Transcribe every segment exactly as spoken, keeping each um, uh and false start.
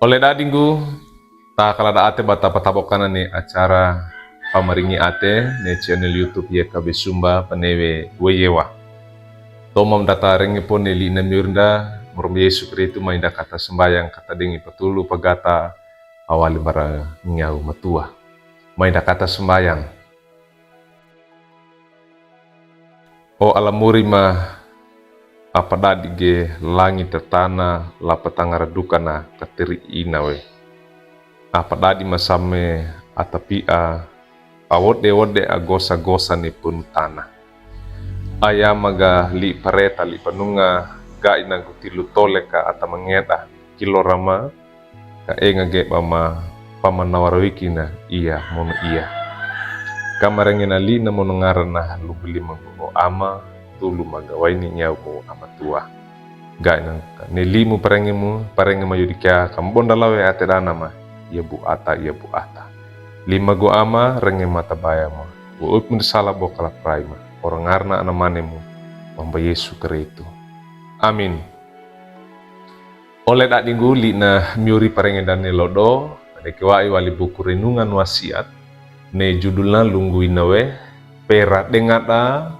Ole dadinggu, takalada ate ba tapatabokan ne acara pamaringi ate ne channel YouTube Y K B Sumba Panewe Weyewa. Tomam data renge po ne li'na miurinda, mo rombe Yesu Kristu, mai nda kata sambayang kata dengi patulu pagata awali bara ngiau matua. Mai nda kata sambayang. O alamuri ma apadadi ge langi tatana la patangara dukana kateri ina we. Apadadi ma same atapia awode-wode agosa-gosa ni punutana. Ayama ga li pareta li panunga ga ina gutilu tole ka ata mangeda kilorama ka enga ge ba ma pamanawarawikina ia mono ia. Ka marengena li'na mono ngarana lubuli mago o ama tulu magawaini ngiau mo amatua. Ga ina ne limu parengemu parenge mayudikia kambonda lawe ate dana ma ia bu ata ia bu ata. Lima go ama renge mata baya ma uip mudi sala bokala praima. Ora ngarana anamanemu mamba Yesu Kristu. Amin. Ole dadinggu li'na miuri parenge dane lodo, tadeke wa'i wali buku renungan wasiat, ne judulna lunggu ina we, pera dengada,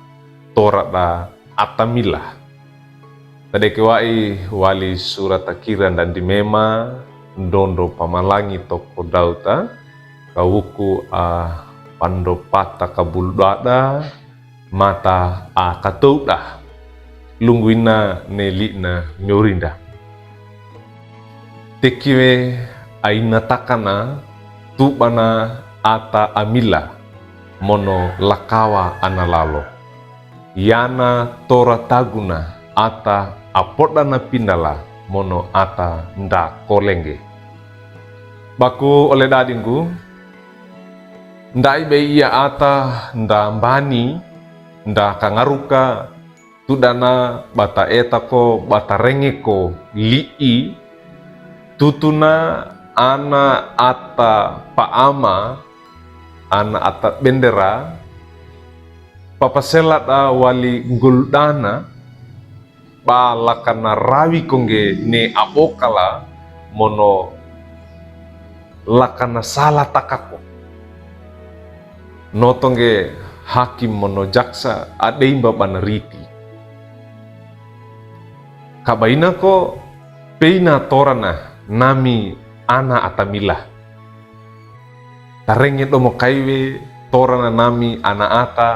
torada atamila. Tadeke wa'i wali surat takira ndandi mema, ndondo pamalangi toko dauta, kawuku a pando pata kabuludada, mata a katouda. Lunggu ina ne li'na miurinda. Tekiwe aina takana tubana ata amila mono lakawa ana lalo. Yana tora taguna ata apodana pindala mono ata nda kolenge. Baku ole dadinggu, ndai be ia ata nda mbani, nda kangaruka, tudana bata eta ko bata renge ko li'i, tutuna ana ata paama, ana ata bendera, papaselada wali nggoldana, ba lakana rawi ko ngge ne abokala mono lakana sala takako. Noto ngge hakim mono jaksa adeimba bana riti. Kabaina ko peina torana nami ana atamila. Tarenge domo kaiwe torana nami ana ata,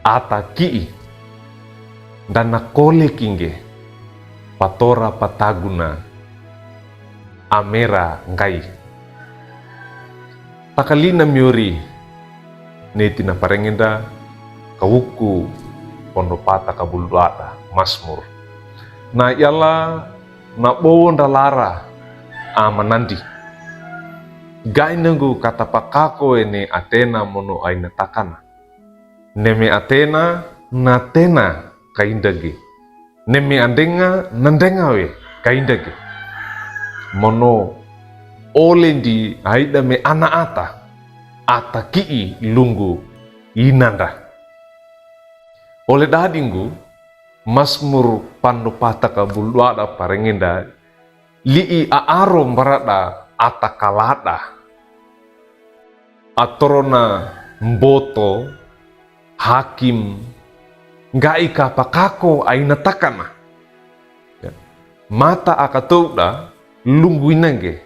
ata ki'i. Ndana kole kingge, patora pataguna, amera nggai. Takali'na miuri, ne tina parengenda, kawuku pondo pata kabuludada, Masmur. Na iala na bowo ndalara amanandi. Gainanggu katapakako ene atena mono aina takana. Neme atena na tena kaindage. Neme andenga na ndenga we kaindage. Mono olendi aida me ana ata, ata ki'i lunggu inanda. Ole dadinggu, Masmur pando pata kabuludada parengenda, li'i aaro mbarada ata kalada. Atorona mboto, hakim, ngga'i kapakako aina takana. Ya. Mata akatouda, lunggu inangge.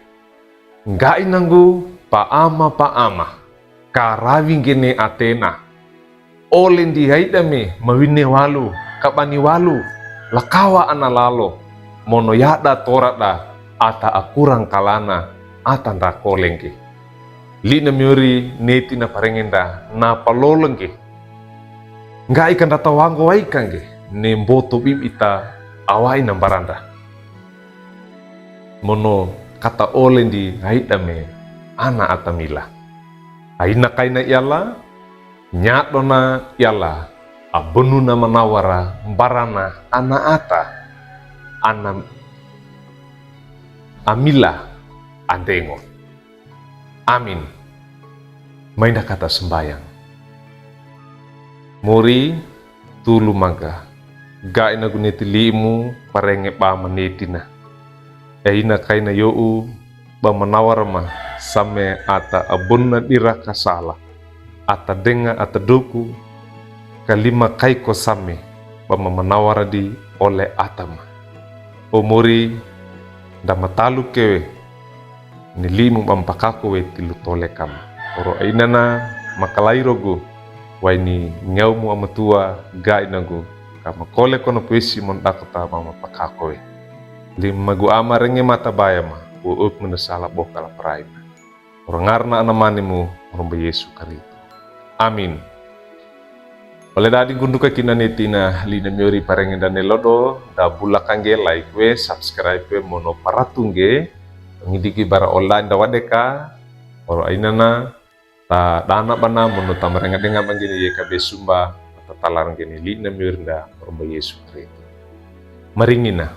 Ngga'i nanggu paama-paama. Karawi ngge ne atena. Olendi aida me mawine walu, kabani walu, lakawa ana lalo, mono yada torada, ata akurang kalana, ata nda kolengge. Li'na miuri ne tina parengenda, na palolengge. Ngga'i kandata wanggo waikangge, ne mboto bibita, awaina mbaranda. Mono kata olendi aida me ana atamila. Aina kaina iala, nyadona iala, abununa manawara mbarana ana ata, ana amila andengo. Amin. Mai nda kata sembayang. Muri tulu mangga. Ga ina guneti limu parenge ba maneti na. E ina kaina yo'u ba manawara ma same ata abunna dira kasala. Ata denga ata doku kalima kaiko same ba mamanawara di ole ata ma. O Mori, nda matalu kewe ni limu ba mpakako we tilu tole kama. Oro ainana makalairo gu, waini ngaumu amatua ga inagu, kama kole kono pwesi mon dakota mama pakako we. Lima gu ama renge mata baya ma, wo uk mene sala boka la peraima. Oro ngarna anamanimu, oro ba Yesu Kristo. Amin. Ole dadi gunduka kina neti na lina miori parenge dane lodo, da bula kange like we, subscribe we, mono paratu nge, ngidigi bara ole da wadeka, oro ainana, ta dana bana, mono ta marenga denga mangini ye kabe sumba, ta talar ngeni lina miori nda, oro ba Yesu Kristo. Maringina.